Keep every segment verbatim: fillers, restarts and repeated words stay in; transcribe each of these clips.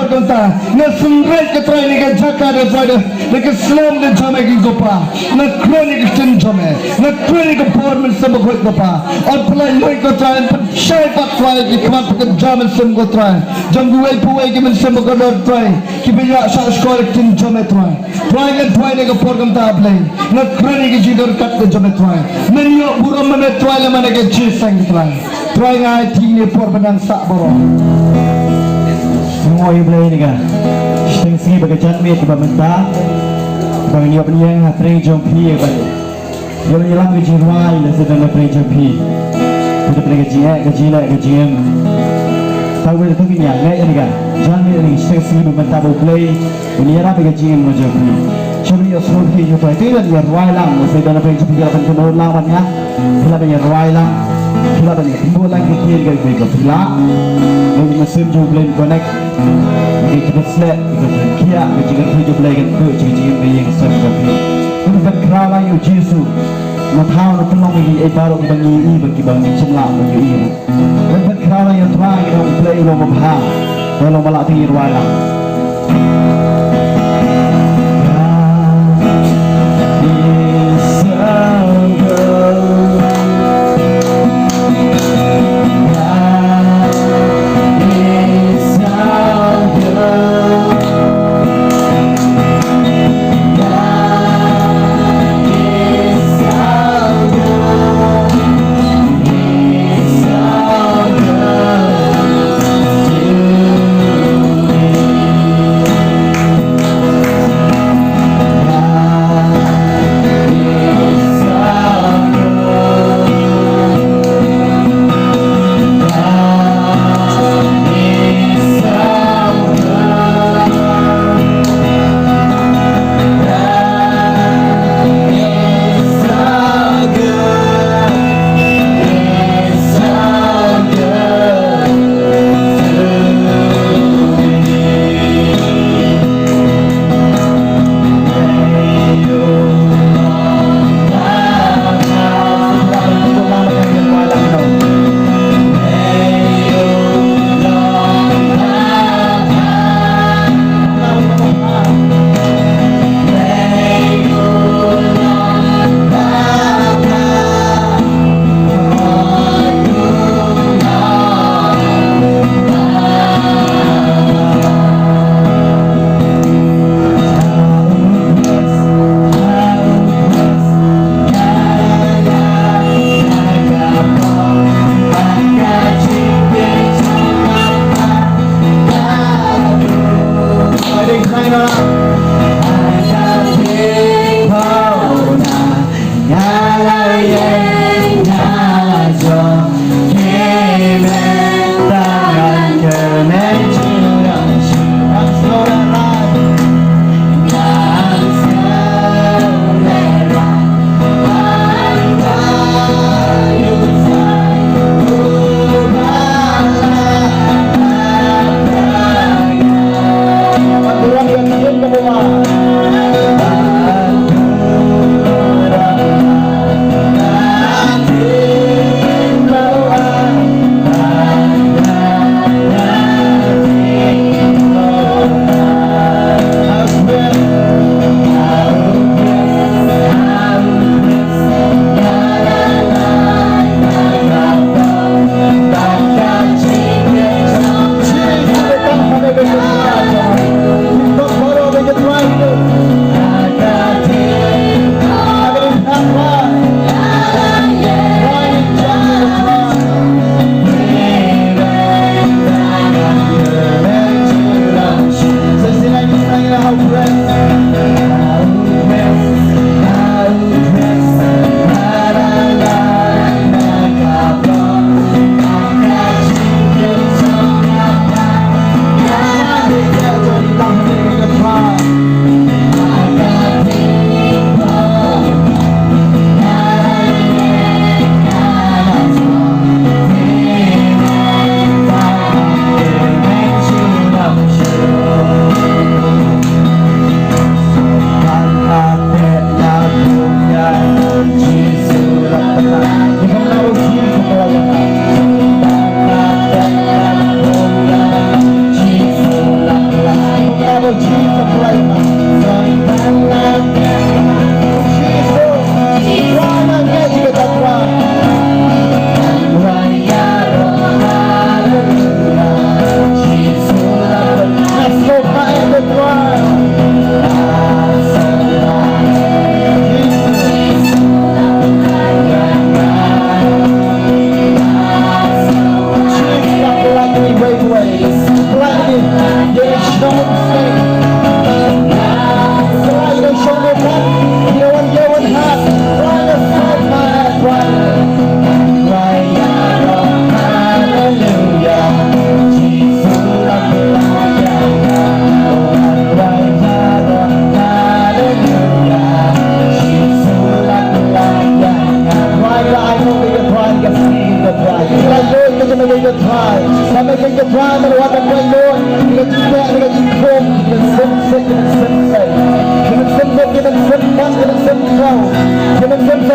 Kumta nga sngewrit ko Trai ïa ka jaka, ko Trai, ïa ka snem ka jong me ko Pa. Nga kren ïa ka ktien jong me, nga kren ïa ka bor Mynsiem Bakhuid ko Pa. Ot pynlait ïa ko Trai, pynshai pat Trai ïa ki khmat ka jong me Mynsiem ko Trai. Jong kiwei pa kiwei ki mynsiem ba kordor Trai, kiba ïa shah shkor ïa ka ktien jong me Trai. Trai, ngan duwai ïa ka por kumta Blei. Nga kren ïa ka jingdon kat ka jong me Trai. Men ïoh burom ma me Trai lem bad ka jingïaseng Trai. Trai, nga ai ïa kane ka por ban nang sah baroh. Nga ai ïa Blei ïa ka shiteng sngi bad ka janmiet kaba mynta, ba ngan ïoh ban ïeng ha pdeng jong phi, ba ïoh ban ïalam ka jingrwai lem bad na pdeng jong phi. Ka dei pdeng ka jingeh, ka jingleh, ka jingim. Tang ba to ngin ïa ngeit ïa ka janmiet, ïa ka shiteng sngi ba mynta ba U Blei un ïarap ïa ka jingim ka jong phi. Sha ba ngi ïohsngew phi, ïa phi te ban ïa rwai lang, ma se don phi jong phi la ban kynmaw lang ban ïa, phi la ban ïa rwai lang, phi la ban ïa kynmaw lang ki ktien ka, ka phi la. Ngi mynsiem jong U Blei connect ki, ki ba sleh, ki ba sleh, ki ïa, ki jingkyrkhu jong U Blei kan tu, ki jingim ka ïing ka sem jong phi. Ngi ban khraw lang ïa U Jisu. Na thaw na pynlong ïa ki ei baroh kiba ngi ïohi bad kiba ngi shym lah ban ïohi. Ngan pynkhraw lang ïa U Trai, ïa U Blei u long babha, u long ba lah, te ngin rwai lang. God is so good. God is so good. God is so good.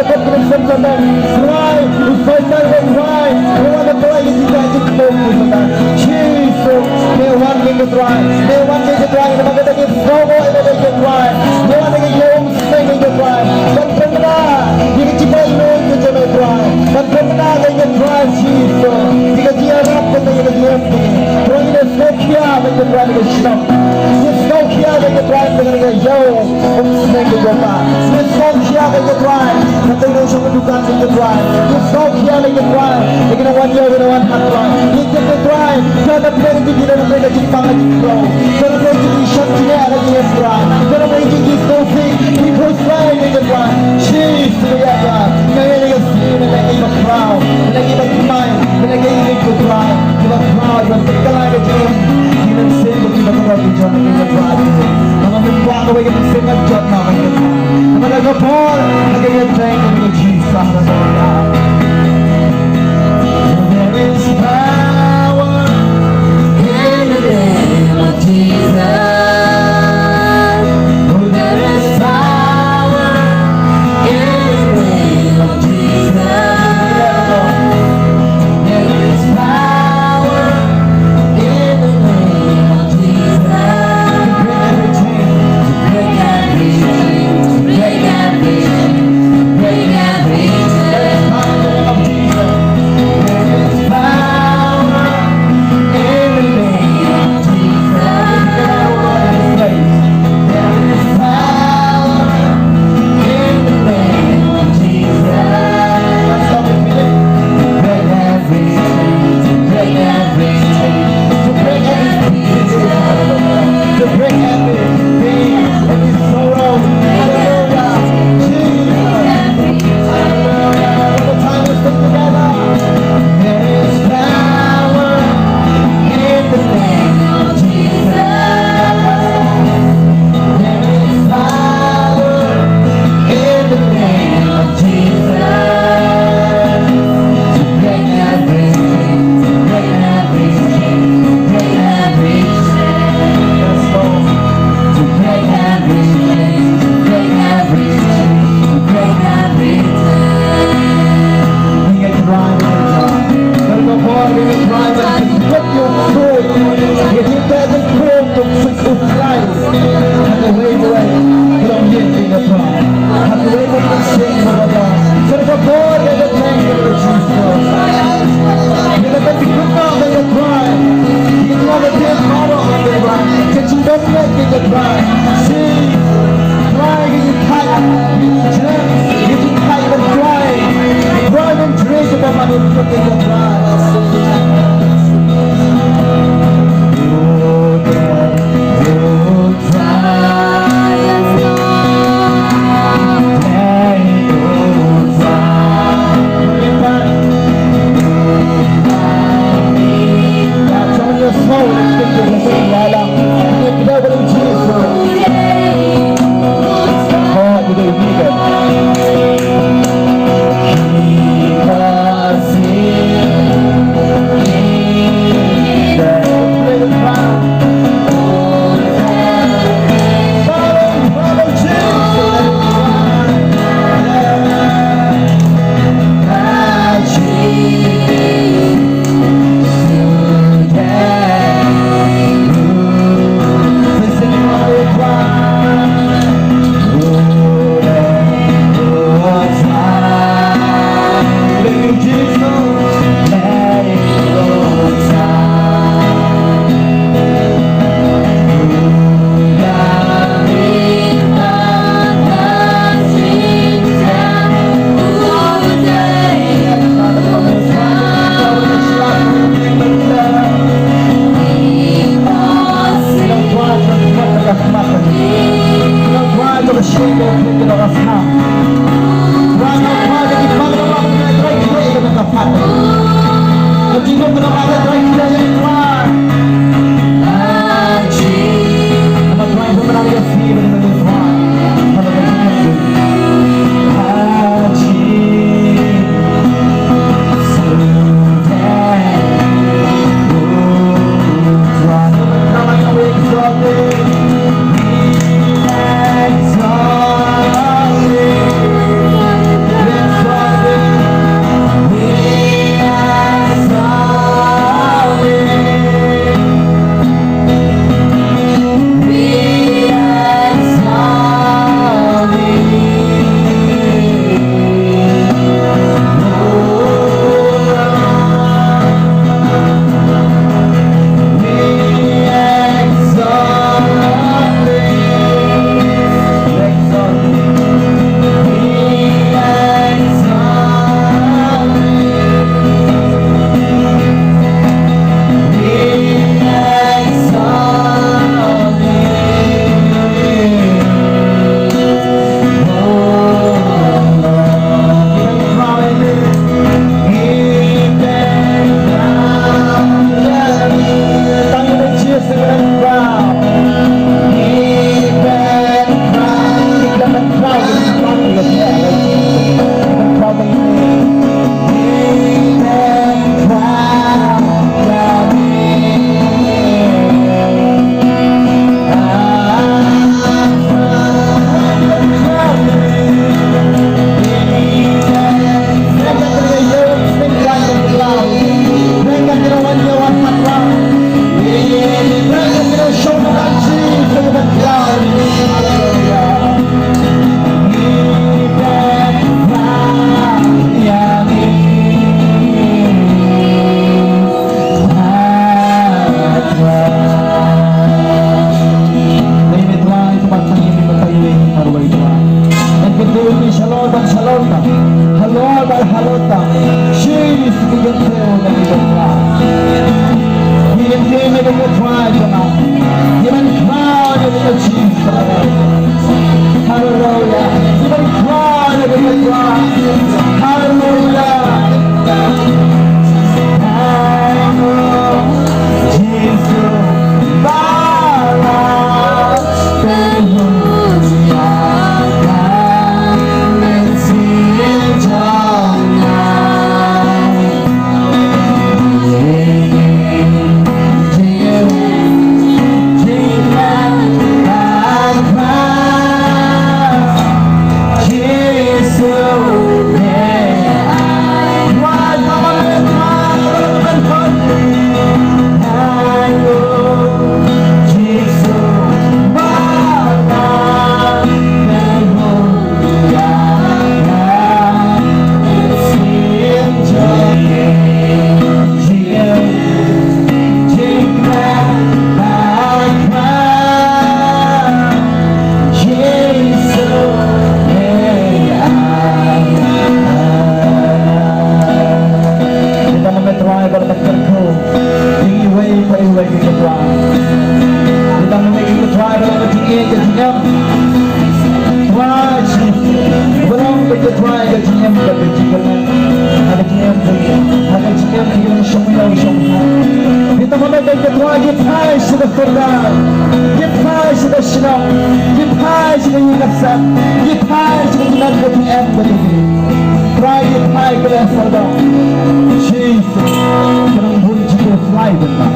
Trai, u Soitan ko Trai, u wan da Trai ka jingkhlaiñ jingkmen ko Soitan. Jisu, me wan me ko Trai, me wan me ko Trai, namar kata ngi sngew ko ïa me ko Trai, me wan me ko Trai, ban pynbna ïa ka jinglaitluid ko jong me Trai, ban pynbna ïa ko Trai Jisu, ïa ka jingïarap kata ïa ka jingim. Trai ngi sngewkhia me ko Trai me ko shnong, ngi sngewkhia me ko Trai me ko ïew. Ym sngewthuh ïa ka jong ka. Ngi sngewkhia ka jong ka Trai. Ka tei nong shong ka dukan ka jong ka Trai. Ngi sngewkhia ka jong ka Trai. Ngi kynnoh wan ïew, kynnoh wan hat Trai. Ngi tip ka Trai. Ka na pdeng jong ki na pdeng ka jingpang ka jingpynlong. Ka na pdeng jong ki shan jingeh ka jingeh Trai. Ka na pdeng jong ki sngewsih. Ki khuslai ka jong ka Trai. Jisu ïa ka. Nga ïa ka sih na ka i ba khraw. Na ka i ba thymmai. Na ka i ba khraw. Ki ba khraw. Ki ba thymmai ka jingeh. Ki mynsiem ki ba khraw ki jong ka Trai. Namar ka bor ha ka kyrteng ka jong u Jisu. Haleluya. There is power in the name of Jesus. Oh, there is power in the name of Jesus. There is power in the name of Jesus. To break every chain. To break every chain. To break every chain. Jisu, ki kyntiew na ki jong nga. Ki kyntiew na ki jong nga. Ki ban khraw na ki jong Jisu. Haleluya. Ki ban khraw na ki jong nga. Haleluya. Jisu. Trai, ba la ban kyrkhu ïa iwei pa iwei, ko Trai. Ïa tang ma me, ko Trai, ba la ban jingïeit ka jingim. Trai Jisu, ba la ban, ko Trai, ka jingim, ka jingkyrmen ha ka jingim jong ngi, ha ka jingim jong ngi, shong ïew shong hat. Ïa tang ma me, ko Trai, ngi phai sha ka sorkar, ngi phai sha ka shnong, ngi phai sha ka ïing ka sem, ngi phai sha ka jingim, ka jingim, ka jingim. Trai, ngi phai ka la sawdong. Jisu. Ka nongbun jingkyrkhu lai bynta.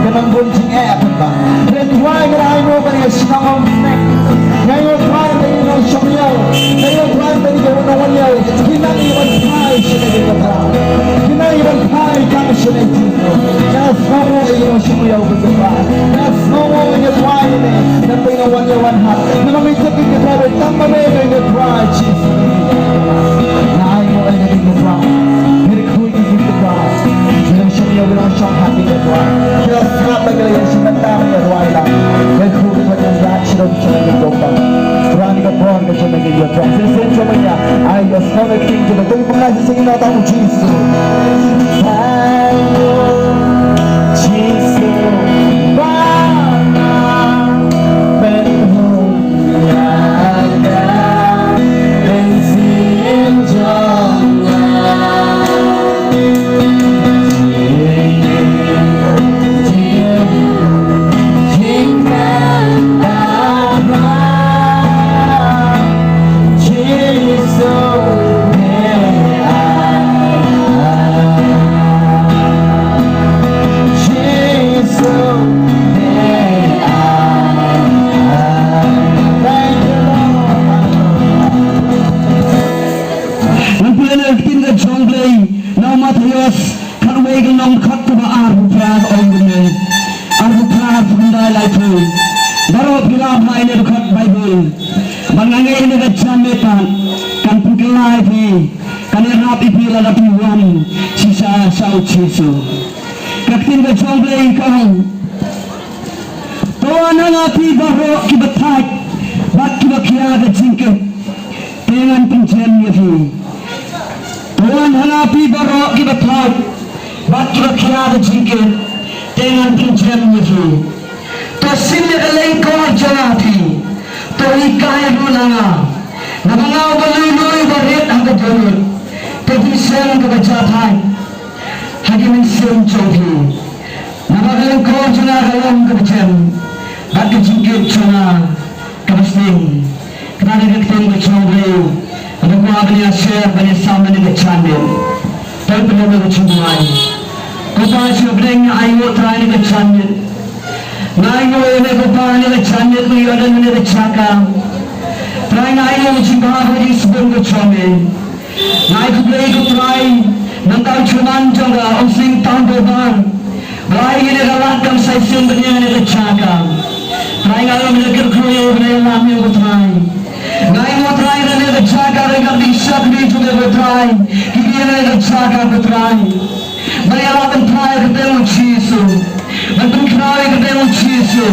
Ka nongbun jingeh bynta. Hynrei Trai, nga ainguh ba ïa shnong ym snek. Nga ainguh Trai ba ïa nongshong ïew, nga ainguh Trai ba ïa nongwan ïew, ki nang ïa ban phai shane, ko Trai. Ki nang ïa ban phai tang shane, Jisu. Nga sngewnguh ïa nongshong ïew, ko Trai. Nga sngewnguh ïa Trai ïa ne, na pynïaid wan ïa wan hat. Namar ngi tip, ko Trai, ba tang ma me, ko Trai Jisu. Nga ainguh ïa ne, ko Trai. Ngi kyrkhu ïa ki, ko Trai. Ki nongshong ïew, ki nongshong hat, ko Trai. Ki la sngap bad ki la ïashim bynta ban ïa rwai lang. Ngi kyrkhu, ko Trai, ïa ka rat shirom jong ngi, ko Trai. Trai, kane ka bor ka jong me, ko Trai. Shisien jong me, ai ïa sngewbha ïa ki ktien jong me. To ngin pynlait shisien, ïa ka kyrteng u Jisu. Jisu, Baba, pynhun ïa ka mynsiem jong nga. Ngan pule na ka ktien ka jong U Blei na u Mathaios, khatwei ka lynnong, dkhot kaba arphew phra, ka ong kumne. Arphew phra, arphew khyndai, laiphew. Baroh phi ïarap ha ine i dkhot Baibl. Bad nga ngeit ïa kane ka janmiet pat kan pynkylla ïa phi, kan ïarap ïa phi lada phi wan shisha sha U Jisu. Ka ktien ka jong U Blei ka ong, "To wan ha nga phi baroh kiba thait bad kiba khia ka jingkit, te ngan pynjem ïa phi. To wan ha nga phi baroh kiba thait bad kiba khia ka jingkit, te ngan pynjem ïa phi. To shim ïa ka lyngkor jong nga phi, to hikai ruh na nga. Naba nga uba lui lui, uba rit ha ka dohnud, te phin shem kaba jathait ha ki mynsiem jong phi. Naba ka lyngkor jong nga ka long kaba jem, bad ka jingkit jong nga kaba sning." Kata ka dei ka ktien ka jong U Blei kaba nga kwah ban ïa share, ban ïa sam ha kane ka janmiet. To ngin pynlong ïa ka jingduwai. Ko Pa jong U Blei, nga ainguh Trai ha kane ka janmiet. Nga ainguh ïa me ko Pa ha kane ka janmiet, ko ïoh don ha kane ka jaka. Trai, nga ainguh ïa ka jingbha bad ka jingsbun ka jong me. Nga ai khublei ko Trai na u trai chairman jong ka Umsning Town Dorbar ba la ai ïa kane ka lad kam shai sien ban ïa kane ka jaka. Trai, nga ïoh ban ïa kyrkhu ïa u, ban ïalam ïa u ko Trai. Nga ainguh Trai na kane ka jaka, ka dei ka ding shakri jong me ko Trai, kiba ïa kane ka jaka ko Trai. Ban ïalap ban phai ha ka kyrteng u Jisu, ban pynkhraw ha ka kyrteng u Jisu.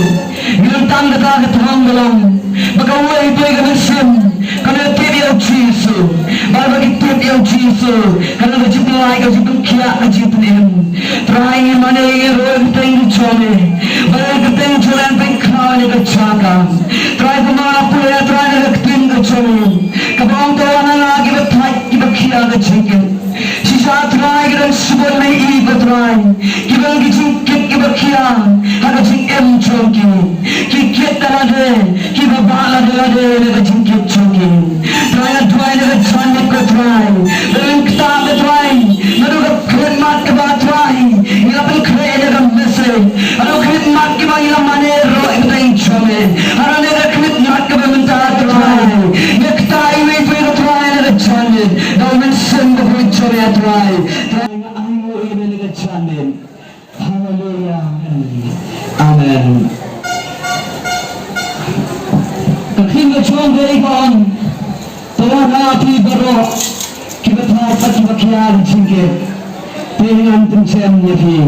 Ngi don tang kata ka thong ka long ba kawei kawei ka mynsiem kan ïa tip ïa u Jisu. Bad ba ki tip ïa u Jisu. Jisu, ka long ka jingpynlait, ka jingpynkhiah, ka jingpynim. Trai, ngi mane ïa ngi ruh kyrteng jong me. Ba kyrteng jong me pynkhraw ïa ka jaka. Trai, kumba nga pule, Trai, na ka ktien ka jong me. Kaba ong, to wan na nga kiba thait kiba khia ka jingkit. Shisha Trai, ki don shibun na i ko Trai. Kiba long ki jingkit kiba khia ha ka jingim jong ki. Ki kit da lade, kiba bah lade lade na ka jingkit jong ki. Trai, nga duwai na ka janmiet ko Trai, ba ngin ktah ko Trai, naduh ka khlieh mat kaba Trai ngi la pynkhreh ïa ka message, naduh ka khlieh mat kaba ngi la mane ruh ïa ka kyrteng jong me, naduh ka khlieh mat kaba mynta Trai, ngi ktah iwei pa iwei ko Trai na ka janmiet da u Mynsiem Bakhuid jong me Trai. Trai, nga ainguh ïa me na ka janmiet. Haleluya. Amen. Ka ktien ka jong ka dei ka ong, to wan ha phi baroh kiba thait bad kiba khia ka jingkit, te ngan pynshem ïa phi.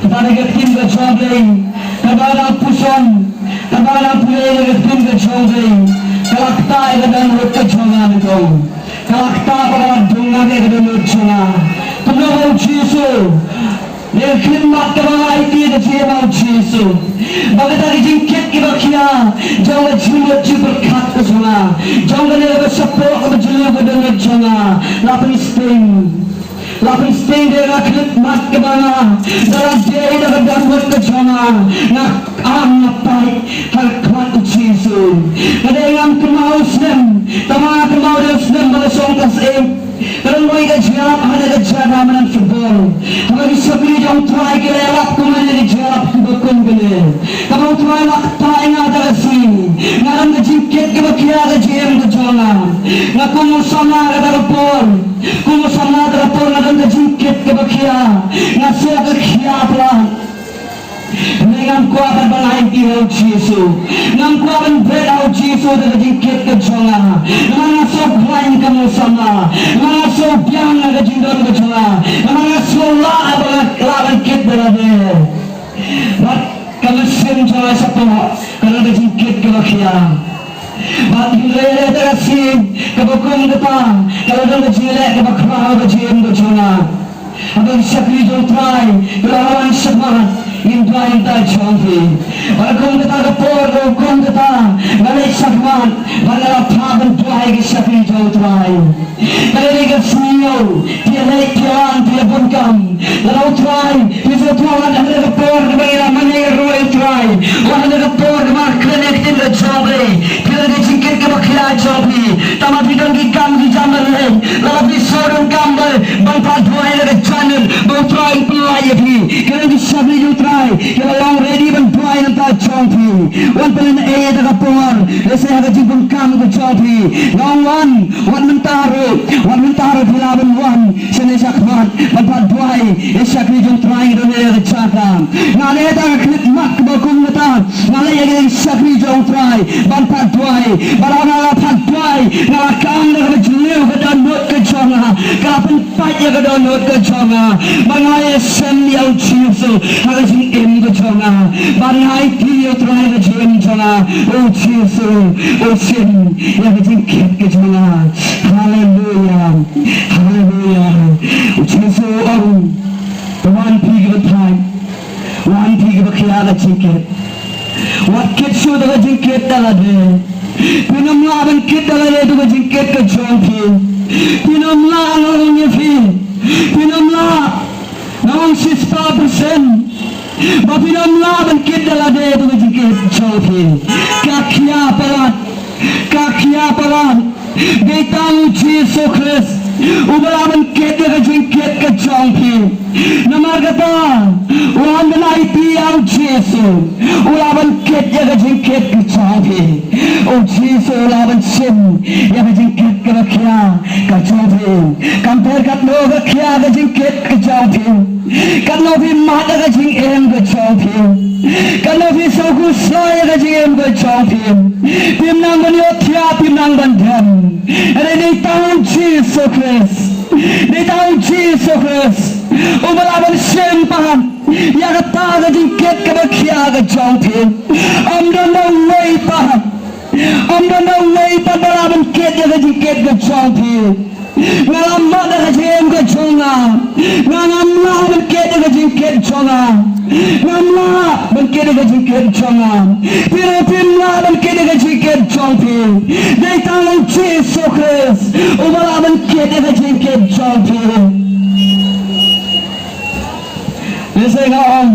Kata dei ka ktien ka jong ka dei, kaba nga puson, kaba nga pule ïa ka ktien ka jong ka dei, ka la ktah ïa ka dohnud ka jong nga nyngkong. Ka la ktah bad ka la dung ïa ka dohnud jong nga. Kumno ba u Jisu, ïa ka khlieh mat kaba nga aiti da jingim ha u Jisu, ba kata ka jingkit kiba khia jong ka jingmut jingpyrkhat ka jong nga, jong kane kaba shapoh kaba jylliew ka dohnud jong nga, la pynsting. La pynsting da ka khlieh mat kaba nga, da la dei da ka dohnud ka jong nga, nga am, nga pait ha ka khmat u Jisu. Nga dei, ngam kynmaw u snem, tangba nga kynmaw u dei u snem ba la shong ka syiem. Ka dang wai ka jingïalap ha ka jaka mynta football. Haba ki shakri jong u Trai ki la ïalap kumne ki jingïalap kiba kum kine. Kaba u Trai la ktah ïa nga da ka sngi, nga don ka jingkit kaba khia ka jingim ka jong nga. Nga kum u samla kata ka por, kum u samla kata ka por nga don ka jingkit kaba khia. Nga sngewkhia palat. Hynrei ngam kwah ban aiti ha u Jisu. Ngam kwah ban bret ha u Jisu da ka jingkit ka jong nga. Namar nga sngewkhlaiñ kum u samla. Namar nga sngewbiang na ka jingdon ka jong nga. Namar nga sngew lah ba nga lah ban kit da lade. Bad ka mynsiem jong nga shapoh ka don ka jingkit kaba khia. Bad hynrei ha kata ka sngi kaba kum kata, ka la don ka jingïaleh kaba khraw ha ka jingim ka jong nga. Haba ki shakri jong u Trai ki la wan shakhmat, ngin duwai na ka bynta jong phi. Bad kum kata ka por, kum kata, nga leit shakhmat bad nga la phah ban duwai ïa ki shakri jong u Trai. Ka dei ka sngi, phi ïaleh, phi ïalang, phi ïabun kam. Lada u Trai, phi sngewthuh lada ha kane ka por kaba ngi la mane ruh ïa u Trai, lada ha kane ka por kaba ngi kren ïa ka ktien ka jong u Blei, phi don ka jingkit kaba khia jong phi. Tangba phi don ki kam ki jam ban leh. Lada phi sngew donkam ba, ban pat duwai na ka janmiet ba u Trai un pynlait ïa phi, ki don ki shakri jong u Trai kiba long ready ban duwai na ka bynta jong phi. Wan pynlait ïa kata ka por, lehse ha ka jingbun kam ka jong phi. Nga ong wan, wat mynta ruh, wat mynta ruh phi lah ban wan shane shakhmat ban pat duwai ïa ki shakri jong u Trai, ki don ha kata ka jaka. Nga leh da ka khlieh mat kaba kum kata, nga leit ïa ki shakri jong u Trai ban pat duwai. Bad haba nga la pat duwai, nga la kam da kaba jylliew ka dohnud ka jong nga, ka la pynpait ïa ka dohnud ka jong nga. Bad nga ïashem ïa u Jisu ha ka jingim ka jong nga. Bad nga aiti ïa u Trai ha ka jingim jong nga. O Jisu, u shim ïa ka jingkit ka jong nga. Haleluya. Haleluya. U Jisu u ong, to wan phi kiba thait, wan phi kiba khia ka jingkit. Wat kit shuh da ka jingkit da lade. Phin ym lah ban kit da lade da ka jingkit ka jong phi. Phin ym lah, nga ong ïa phi. Phin ym lah. Nga ong shispah percent ba phin ym lah ban kit da lade da ka jingkit jong phi. Ka khia palat. Ka khia palat. Dei tang u Jisu Khrist uba lah ban kit ïa ka jingkit ka jong phi. Namar kata, wan ban aiti ïa u Jisu, u lah ban kit ïa ka jingkit ka jong phi. U Jisu u lah ban shim ïa ka jingkit kaba khia ka jong phi. Kam pher katno ka khia ka jingkit ka jong phi. Katno phi mad ïa ka jingim ka jong phi. Katno phi sngewkhuslai ïa ka jingim ka jong phi. Phim nang ban ïohthiah, phim nang ban dem. Hynrei dei tang u Jisu Khrist. Dei tang u Jisu Khrist uba lah ban shim pat ïa kata ka jingkit kaba khia ka jong phi. Ym don da uwei pat. Ym don da uwei pat ba lah ban kit ïa ka jingkit ka jong phi. Nga la mad da ka jong nga. Ngam lah ban kit ïa ka jingkit jong nga. Phi ruh phim lah ban kit ïa ka jingkit jong phi. Dei tang u Jisu Khrist uba lah ban kit ïa ka jingkit jong phi. Lehse nga ong,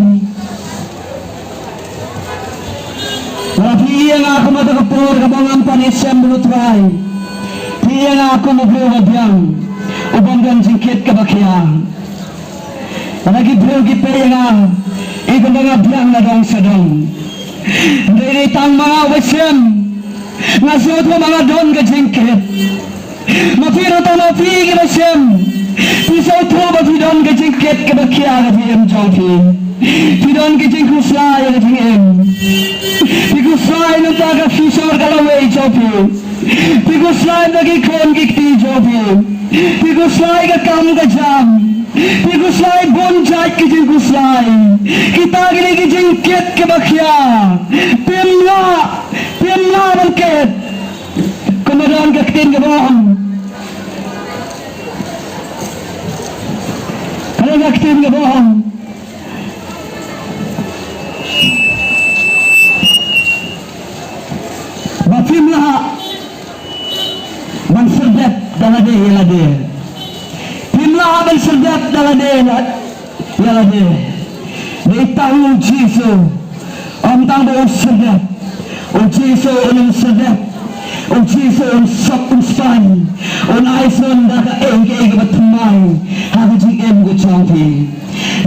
lada phi ïa nga kum ha kata ka por kaba ngam pat ïashem bad u Trai, phi ïa nga kum u briew uba biang, u bym don jingkit kaba khia. Lada ki briew ki peit ïa nga, i kumba nga biang na dong sha dong. Hynrei dei tang ma nga uba shem, nga sngewthuh ba nga don ka jingkit. Ma phi ruh tang ma phi kiba shem, phi sngewthuh ba phi don ka jingkit kaba khia ha ka jingim jong phi. Phi don ka jingkhuslai ha ka jingim. Phi khuslai namar ka future ka lawei jong phi. Phi khuslai na ki khun ki kti jong phi. Phi khuslai ka kam ka jam. Phi khuslai bun jait ki jingkhuslai. Kita kine ki jingkit kiba khia. Phim lah, phim lah ban kit. Kumba don ka ktien kaba ong. Ka don ka ktien kaba ong ba phim lah ban serdep da lade ïa lade. Phim lah ban serdep da lade ïa lade. Dei tang u Jisu. Ym tang ba un serdep. U Jisu un serdep. U Jisu un sop un spah. Un ai sngewbha da kaei kaei kaba thymmai ha ka jingim ka jong phi.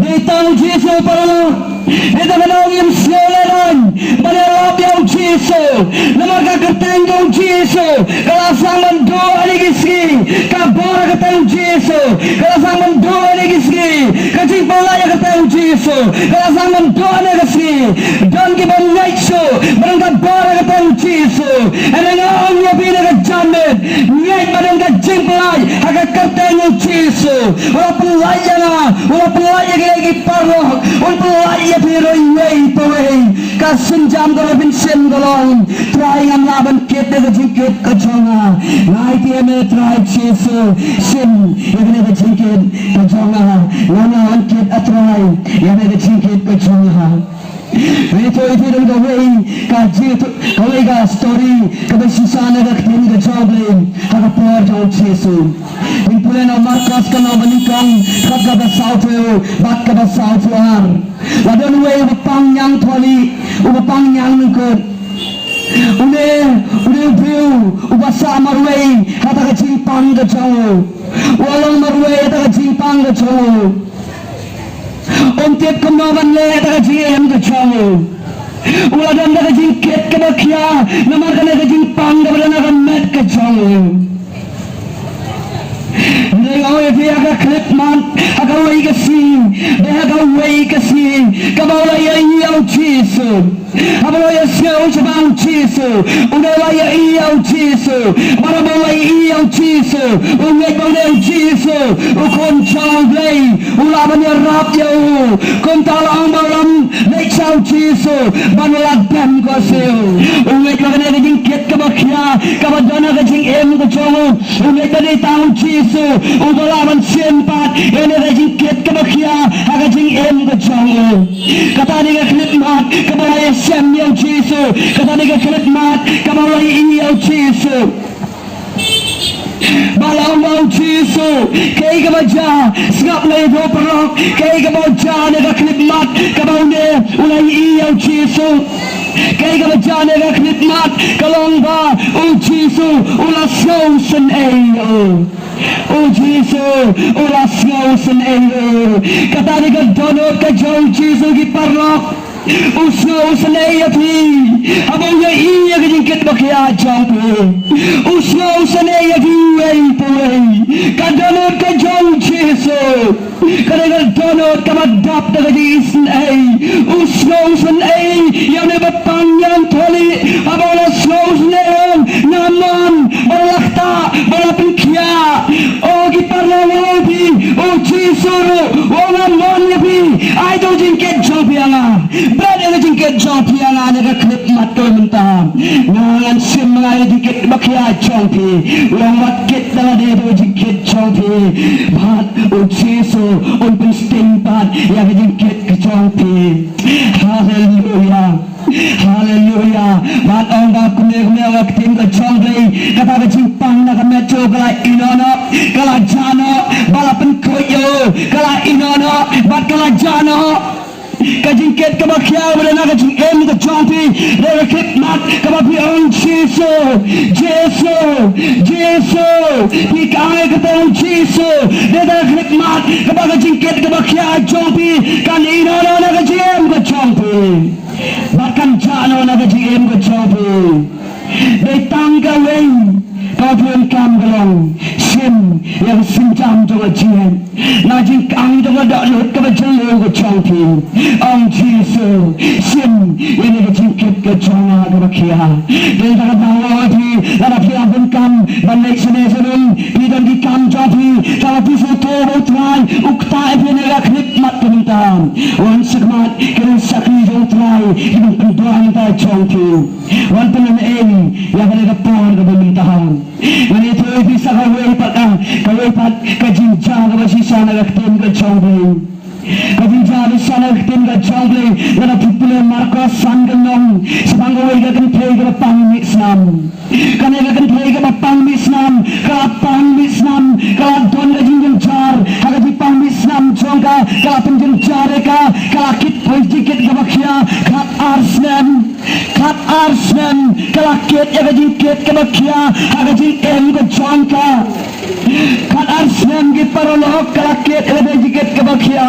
Dei tang u Jisu paralok. Dei tang ba ngim sngew lehrain ban ïarap ïa u Jisu. Namar ka kyrteng jong u Jisu ka la sdang ban duh ha kine ki sngi. Ka bor ha ka kyrteng u Jisu ka la sdang ban duh ha kine ki sngi. Ka jingpyllait ha ka kyrteng u Jisu ka la sdang ban duh ha kine ki sngi. Don kiba ngeit shuh ba don ka bor ha ka kyrteng u Jisu. Hynrei nga ong ïa phi na ka janmiet, ngeit ba don ka jingpyllait ha ka kyrteng u Jisu. U la pyllait ïa nga, u la pyllait ïa kine ki paralok, un pyllait ïa phi ruh iwei pa iwei. Ka sienjam kaba phin sien ka long, Trai ngam lah ban kit da ka jingkit ka jong nga. Nga aiti ïa me Trai Jisu, sien ïa kane ka jingkit ka jong nga. Ngam lah ban kit a Trai ïa kane ka jingkit ka jong nga. Ngi ïathuh ïa phi don kawei ka jingïathuh, kawei ka story kaba shisha na ka ktien ka jong U Blei ha ka por jong u Jisu. Ngin pule na u Markos ka lynnong ba nyngkong, dkhot kaba sawphew bad kaba sawphew ar. La don uwei uba pang ñiang tholi, uba pang ñiang nyngkut. Une, une u briew uba sah marwei ha kata ka jingpang ka jong u. U la long marwei ha kata ka jingpang ka jong u. Um tip kumno ban leh da ka jingim ka jong u. U la don da ka jingkit kaba khia namar kane ka jingpang kaba don ha ka met ka jong u. Hynrei nga ong ïa phi ha ka khyllipmat, ha kawei ka sngi, dei ha kawei ka sngi kaba u la ïohi ïa u Jisu. Haba u la ïasngew shaphang u Jisu, u dei u la ïohi ïa u Jisu. Bad haba u la ïohi ïa u Jisu, u ngeit ba u dei u Jisu, u Khun jong U Blei, u lah ban ïarap ïa u. Kumta la ong ba u la leit sha u Jisu ban leit dem ko siew. U ngeit ba kane ka jingkit kaba khia kaba don ha ka jingim ka jong u. U ngeit ba dei tang u Jisu uba lah ban shim pat ïa kane ka jingkit kaba khia ha ka jingim ka jong u. Kata dei ka khyllipmat kaba la ïashem ïa u Jisu. Kata dei ka khyllipmat kaba la ïohi ïa u Jisu. Ba la ong ba u Jisu, kaei kaba jia, sngap, la ïathuh paralok, kaei kaba jia na ka khyllipmat kaba une u la ïohi ïa u Jisu. Kaei kaba jia na ka khyllipmat ka long ba u Jisu u la sngewsynei ïa u. U Jisu u la sngewsynei ïa u. Kata dei ka dohnud ka jong u Jisu ki paralok. U sngewsynei ïa phi. Haba u ïohi ïa ka jingkit ba khia jong phi, u sngewsynei ïa phi uwei pa uwei. Ka dohnud ka jong u Jisu ka dei ka dohnud kaba dap da ka jingisynei. U sngewsynei ïa une ba pang ñiang tholi. Haba u la sngewsynei, u ong, nga mon ba la ktah, ba la pynkhiah. O ki paralok, nga ong ïa phi, U Jisu ruh u ong, nga mon ïa phi, ai to jingkit jong phi ïa nga. Bret ïa ka jingkit jong phi ïa nga na ka khyllipmat kaba mynta. Nga ngan shim ma nga ïa ka jingkit ba khia jong phi. U ong, wat kit da lade to jingkit jong phi. Bad u Jisu un pynsting pat ïa ka jingkit ka jong phi. Haleluya. Haleluya. Bad ong ba kumne kumne ha ka ktien ka jong U Blei, kata ka jingpang na ka met jong u ka la ïehnoh noh, ka la jah noh, ba la pynkhuid ïa u, ka la ïehnoh noh bad ka la jah noh. Ka jingkit kaba khia ba don ha ka jingim ka jong phi, da ka khyllipmat kaba phi ong, Jisu, Jisu, Jisu. Phi ai kata, ong, Jisu, da ka khyllipmat kaba ka jingkit kaba khia jong phi kan ïehnoh noh na ka jingim ka jong phi. Bad kan jah noh na ka jingim ka jong phi. Dei tang kawei kaba phi donkam ka long, shim ïa ka sienjam jong ka jingngeit. Na ka jingkang jong ka dohnud kaba jylliew ka jong phi, ong, Jisu, shim ïa kane ka jingkit ka jong nga kaba khia. Dei tang kata, ong, phi, lada phi la bun kam ban leit shane shanom, phi don ki kam jong phi, tang ba phi sngewthuh ba U Trai u ktah ïa phi na ka khyllipmat ka mynta. Wan shakhmat, ki nongshakri jong U Trai ki ban pynduh ïa ka jong phi. Wan pynlong ïa kane ka por kaba mynta. Ngan ïathuh ïa phi sa kawei pat ka, kawei pat ka jingjia kaba shisha na ka ktien ka jong U Blei. Ka jingjia ba shisha na ka ktien ka jong U Blei, lada phi pule Markos san ka lynnong, shaphang kawei ka kynthei kaba pang mih snam. Kane ka kynthei kaba pang mih snam, ka la pang mih snam, ka la don ka jingjynjar ha ka jingpang mih snam jong ka, ka la pynjynjar ïa ka, ka la kit poi jingkit kaba khia, khat ar snem. Khat ar snem ka la kit ïa ka jingkit kaba khia ha ka jingim ka jong ka. Khat ar snem ki paralok ka la kit ïa ka jingkit kaba khia.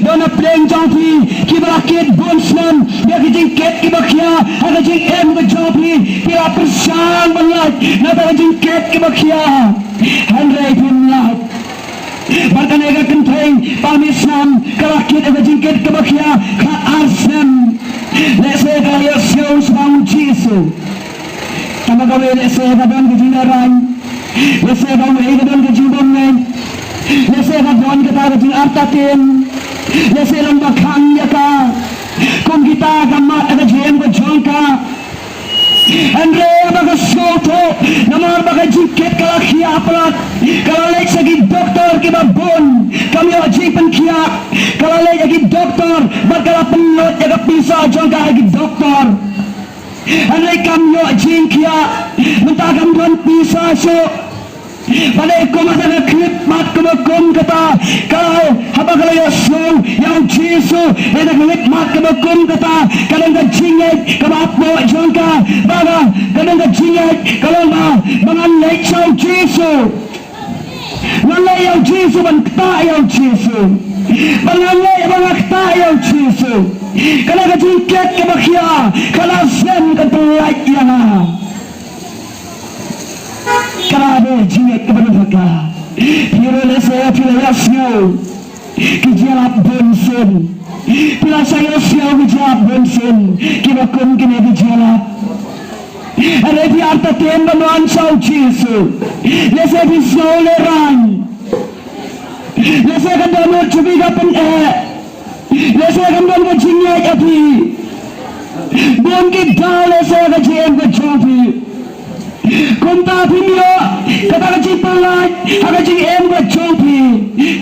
Don na pdeng jong phi kiba la kit bun snem ïa ka jingkit kaba khia ha ka jingim ka jong phi. Phi la pyrshang ban lait na ka jingkit kaba khia, hynrei phim lait. Bad kane ka kynthei pang mih snam ka la kit ïa ka jingkit kaba khia khat ar snem. Lehse ka la ïohsngew shaphang U Jisu. Tang ba kawei lehse ka don ka jingïarap. Lehse kawei ka don ka jingbymngeit. Lehse ka don kata ka jingartatien. Lehse long ba khang ïa ka. Kum kita ka mat ha ka jingim ka jong ka. Hynrei haba ka sngewthuh namar ba ka jingkit ka la khia palat, ka la leit sha ki doktor kiba bun, kam ïoh jingpynkhiah. Ka la leit ïa ki doktor bad ka la pynlut ïa ka pisa jong ka ha ki doktor. Hynrei kam ïoh jingkhiah, mynta kam don pisa shuh. Bad kum ha ka khyllipmat kaba kum kata, ka, haba ka la ïohsngew ïa U Jisu, ha ka khyllipmat kaba kum kata, ka don ka jingngeit kaba hapoh jong ka, ba ka, ka don ka jingngeit ka long ba, ba ngan leit sha U Jisu. Ngan leit ïa U Jisu ban ktah ïa U Jisu. Ba ngan leit ba ngan ktah ïa U Jisu. Ka don ka jingkit kaba khia, ka la sdang ka pyllait ïa nga. Ka la dei jingngeit kaba don ha ka. Phi ruh lehse phi la ïohsngew ki jingïalap bun sien. Phi la shah ïohsngew ki jingïalap bun sien kiba kum kine ki jingïalap. Hynrei phi artatien ban wan sha U Jisu. Lehse phi sngew lehraiñ. Lehse ka dohnud jong phi ka pyneh. Lehse kam don ka jingngeit ïa phi. Bun ki daw lehse ka jingim ka jong phi. Kumta phim ïoh kata ka jingpyllait ha ka jingim ka jong phi.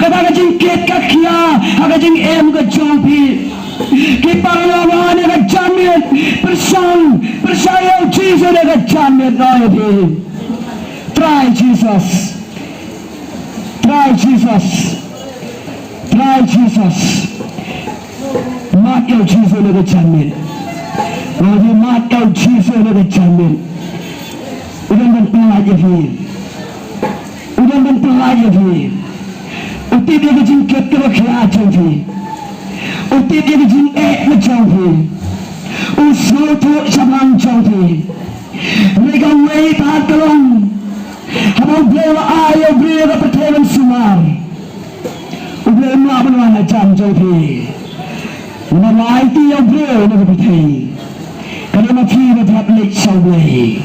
Kata ka jingkit ka khia ha ka jingim ka jong phi. Ki paralok, wan ïa ka janmiet, pyrshang, pyrshang ïa U Jisu ïa ka janmiet, nga ong ïa phi. Trai Jisas. Trai Jisas. Trai Jisas. Mad ïa U Jisu ïa ka janmiet. Nga ong ïa phi, mad ïa U Jisu ïa ka janmiet. U don ban pyllait ïa phi. U don ban pyllait ïa phi. U tip ïa ka jingkit kaba khia jong phi. U tip ïa ka jingeh ka jong phi. U sngewthuh shaphang jong phi. Hynrei kawei pat ka long, haba U Blei u la ai ïa u briew ïa ka pyrthei ban sumar, U Blei um lah ban wan hajan jong phi. Namar la aiti ïa u briew ïa ka pyrthei. Ka dei ma phi ba phi hap leit sha U Blei.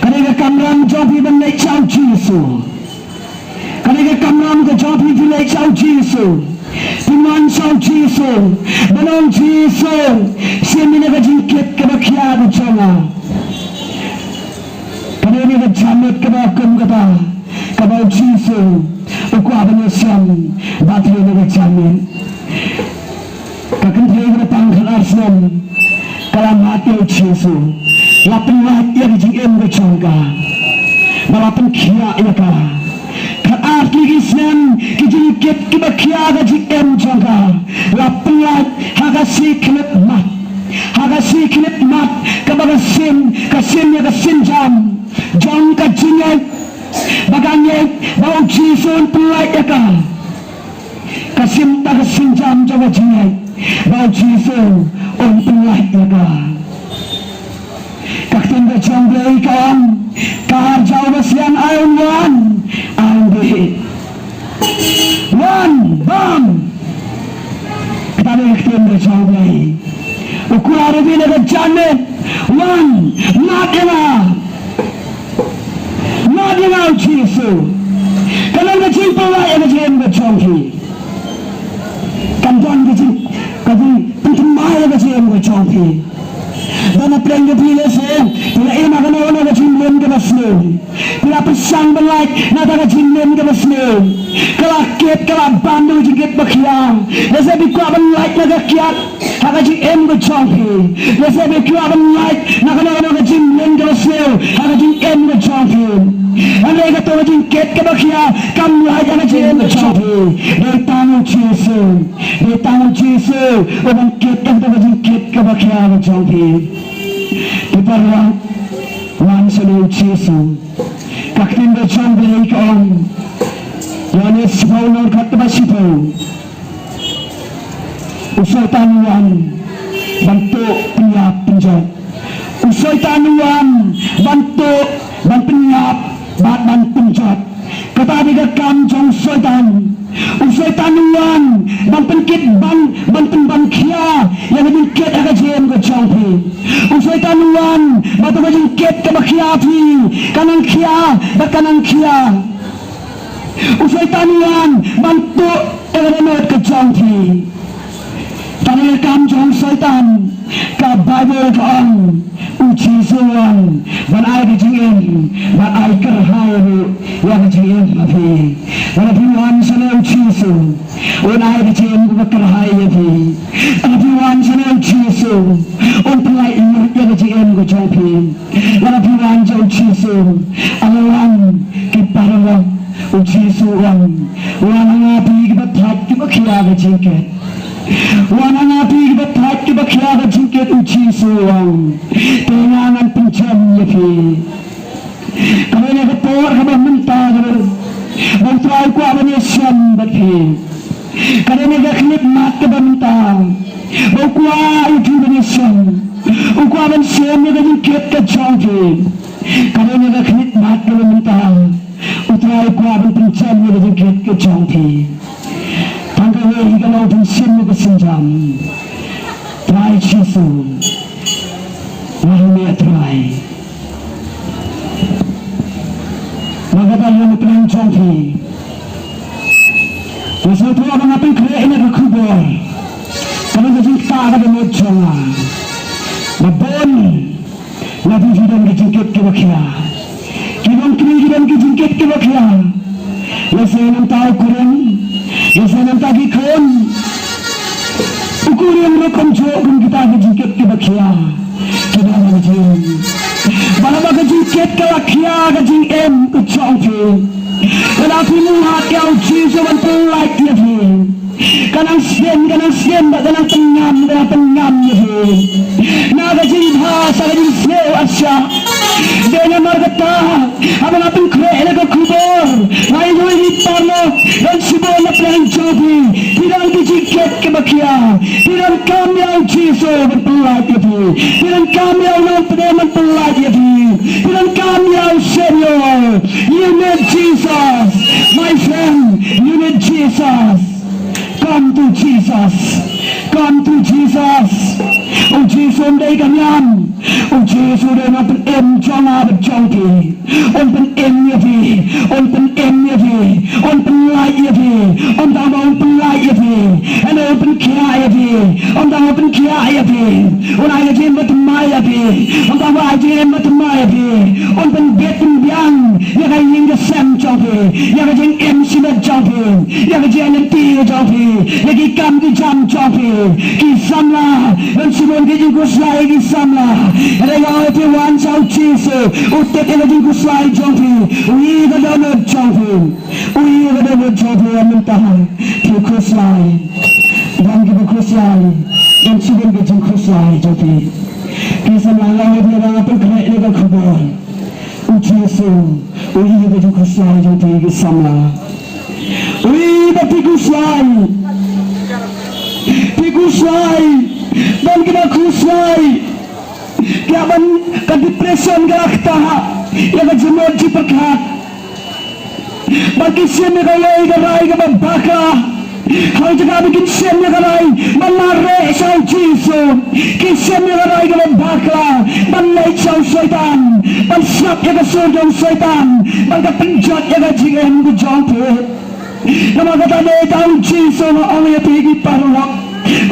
Ka dei ka kamram jong phi ban leit sha U Jisu. Ka dei ka kamram ka jong phi, phi Sha u Jisu. Pynwan sha u Jisu. Ban ong Jisu, shim ïa ka jingkit kaba khia ka jong nga. Ka dei ka jingkit kaba kum kata kaba u Jisu u kwah ban ïashem bad ïa ka jingkit. Ka kynthei kaba tang khatar snem ka la mad ïa u Jisu. La pynlait ïa ka jingim ka jong ka. Ba la pynkhiah ïa ka. Khatar tylli ki snem ki jingkit kiba khia ka jingim jong ka. La pynlait ha ka shi khyllipmat. Ha ka shi khyllipmat kaba ka shim, ka shim ïa ka sienjam jong ka jingngeit. Ba ka ngeit ba u Jisu un pynlait ïa ka. Ka shim ta ka sienjam jong ka jingngeit ba u Jisu un pynlait ïa ka. Ka ktien ka jong Blei ka ong, ka arjaw ba sian ai un wan, ai un dih. Wan bam. Kata ka ktien ka jong Blei. U kwah ruh ïa ka janmiet, wan, mad ïa nga. Mad ïa nga u Jisu. Ka long ka jingpynlait ïa ka jingim ka jong phi. Kan don ka jing, ka jingpynthymmai ïa ka jingim ka jong phi. Don na pdeng jong phi lehse phi la im ha kano kano ka jingmlien kaba sniew. Phi la pyrshang ban lait na kata ka jingmlien kaba sniew. Ka la kit, ka la bam da ka jingkit ba khia. Lehse phi kwah ban lait na ka kiad ha ka jingim ka jong phi. Lehse phi kwah ban lait na kano kano ka jingmlien kaba sniew ha ka jingim ka jong phi. Hynrei kato ka jingkit kaba khia kam lait ha ka jingim ka jong phi. Dei tang u Jisu. Dei tang u Jisu uban kit ïa kato ka jingkit kaba khia ka jong phi. Te paralok, wan sha u Jisu. Ka ktien ka jong Blei ka ong, Ïoannis shiphew, lynnong kaba shiphew. U Soitan u wan ban tuh, pynïap, pynjot. U Soitan u wan ban tuh, ban pynïap bad ban pynjot. Kata dei ka kam jong u Soitan. U Soitan u wan ban pynkit, ban, ban pynban khia ïa ka jingkit ha ka jingim ka jong phi. U Soitan u wan ba to ka jingkit kaba khia phi ka nang khia bad ka nang khia. U Soitan u wan ban tuh ïa ka dohnud ka jong phi. Kane ka kam jong u Soitan, ka Baibl ka ong, u Jisu u wan ban ai ka jingim, ban ai kyrhai ruh ïa ka jingim ha phi. Lada phi wan sha u Jisu, un ai ka jingim kaba kyrhai ïa phi. Lada phi wan sha u Jisu, un pynlait ïa ka jingim ka jong phi. Lada phi wan sha u Jisu, lada wan ki paralok, u Jisu u wan, wan ha nga phi kiba thait kiba khia ka jingkit. Wan ha nga phi kiba thait kiba khia ka jingkit, u Jisu u wan. Te nga ngan pynjem ïa phi. Ka dei na ka por kaba mynta kaba, ba u Trai u kwah ban ïashem bad phi. Ka dei na ka khyllipmat kaba mynta ba u kwah ïa phi ban ïashem. U kwah ban shem ïa ka jingkit ka jong phi. Ka dei na ka khyllipmat kaba mynta u Trai u kwah ban pynjem ïa ka jingkit ka jong phi. Tang kawei ka long phin shim ïa ka sienjam. Trai Jisu, nga ïeit ïa me Trai. Nga kata ïa ka pynlong jong phi. Nga sngewthuh ba nga pynkhreh ïa ka khubor. Ka long ka jingktah ka dohnud jong nga. Ba bun na phi phi don ki jingkit kiba khia. Ki longkmie ki don ki jingkit kiba khia. Lehse namar u kurim, lehse namar ki khun. U kurim ruh kumjuh, kum kita ki jingkit kiba khia. Ki don ki jing. Ba haba ka jingkit ka la khia ka jingim ka jong phi, lada phi mut ïa u Jisu ban pynlait ïa phi, ka nang sdien, ka nang sdien bad ka nang pynngam, ka nang pynngam ïa phi na ka jingbha sha ka jingsniew, a shah. Dei namar kata, haba nga pynkhreh ïa ka khubor, nga ïohi ïa ki paralok, don shibun na pdeng jong phi, phi don ki jingkit kiba khia. Phi donkam ïa u Jisu ban pynlait ïa phi. Phi donkam ïa u Nongpynim ban pynlait ïa phi. Phi donkam ïa u Savior. You need Jesus. My friend, you need Jesus. Come to Jesus. Come to Jesus. U Jisu um dei ka niam. U Jisu u dei u Nongpynim jong nga bad jong phi. Un pynim ïa phi, un pynim ïa phi, un pynlait ïa phi. Ym tang ba un pynlait ïa phi, hynrei un pynkhiah ïa phi. Ym tang ba un pynkhiah ïa phi, un ai ka jingim bathymmai ïa phi. Ym tang ba ai jingim bathymmai ïa phi, un pynbit pynbiang ïa ka ïing ka sem jong phi, ïa ka jingim shimet jong phi, ïa ka jingïaleit jong phi, ïa ki kam ki jam jong phi. Ki samla ban shu don ki jingkhuslai, ki samla. Hynrei nga ong ïa phi, wan sha u Jisu, u tip ïa ka jingkhuslai jong phi, u ïohi ïa ka dohnud jong phi. U ïohi ïa ka dohnud jong phi, ym mynta phi khuslai. Don kiba khuslai, don shibun ki jingkhuslai jong phi. Ki samla, nga ong ïa phi, nga pynkhreh ïa ka khubor. U Jisu u ïohi ïa ka jingkhuslai jong phi, ki samla. U ïohi ba phi khuslai. Phi khuslai. Don kiba khuslai. Ki ïa ban ka depression, ka la ktah ïa ka jingmut jingpyrkhat. Ba ki shim ïa kawei ka rai kaba bakla. Ha ka jaka ba kin shim ïa ka rai ban mareh sha u Jisu, ki shim ïa ka rai kaba bakla ban leit sha u Soitan, ban sngap ïa ka sur jong u Soitan, ban ka pynjot ïa ka jingim ka jong phi. Namar kata, dei tang u Jisu, nga ong ïa phi ki paralok,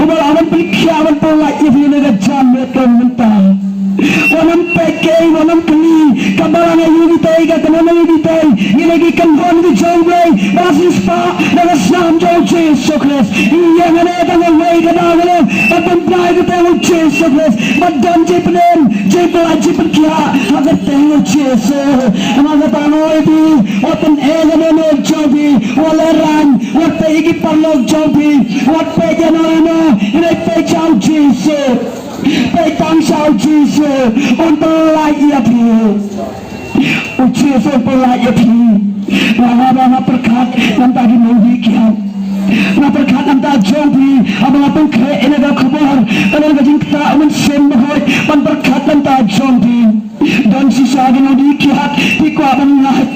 uba lah ban pynkhiah ban pynlait ïa phi na ka janmiet ka mynta. Wat nym peit, wat nym kylli ka balang aïu kitei, ka kynhun aïu kitei. Ngi dei ki kynhun ki jong U Blei ba la siewspah na ka snam jong u Jisu Khrist. Ngi ïeng hangne tang kawei ka daw, ka long ban pynbna ïa ka kyrteng u Jisu Khrist, ban don jingpynim, jingpynlait, jingpynkhiah ha ka kyrteng u Jisu. Namar kata, nga ong ïa phi, wat pyneh ïa ka dohnud jong phi, wat lehraiñ, wat peit ïa ki paralok jong phi, wat peit ïano ïano, hynrei peit sha u Jisu. Peit tang sha u Jisu, un pynlait ïa phi. U Jisu un pynlait ïa phi. Nga, nga, nga pyrkhat na ka bynta ki nongdie kiad. Nga pyrkhat na ka bynta jong phi, haba nga pynkhreh ïa kane ka khubor, ka don ka jingktah u Mynsiem Bakhuid ban pyrkhat na ka bynta jong phi. Don shisha ki nongdie kiad, phi kwah ban lait,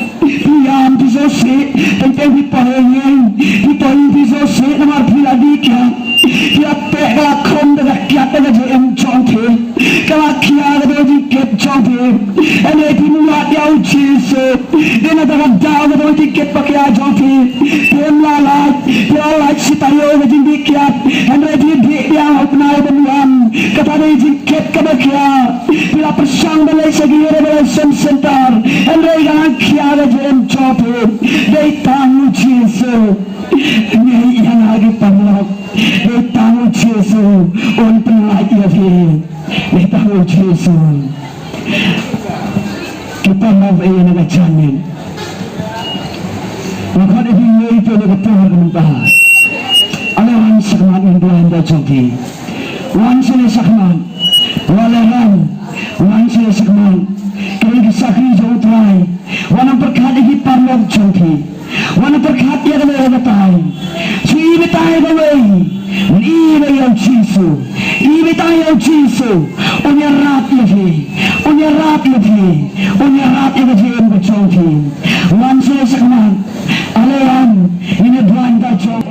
phi ïam, phi sngewsih, teng teng phi poi ïing, phi poi ïing phi sngewsih namar phi la die kiad. Phi la teh, ka la khum da ka kiad da ka jingim jong phi. Ka la khia ka jingkit jong phi. Hynrei phim lait ïa u Jisu. Dei na kata ka daw ka jingkit ba khia jong phi. Phim la lait, phi la lait shi taïew ka jingdie kiad. Hynrei phi dih biang ha u bnai ban wan. Kata dei jing kit kaba khia. Phi la pyrshang ban leit sha ki Revelation Center, hynrei ka la khia ka jingim jong phi. Dei tang u Jisu. Ngi ïa nga ki paralok, dei tang u Jisu un pynlait ïa phi. Dei tang u Jisu. Ki paralok, ïa na ka janmiet, nga khot ïa phi, ïa phi na ka por ka mynta. Ale wan shakhmat, ngin duwai na ka bynta jong phi. Wan sha ne shakhmat. Wa le wan. Wan sha ne shakhmat. Ki dei ki shakri jong u Trai. Wan ym pyrkhat ïa ki paralok jong phi. Wan ym pyrkhat ïa kane ïa katai. Shu i beit ïa kawei. Wan i beit ïa u Jisu. I beit ïa u Jisu. Un ïarap ïa phi. Un ïarap ïa phi. Un ïarap ïa ka jingim ka jong phi. Wan sha ne shakhmat. Ale wan, ngin ïa duwai na ka bynta jong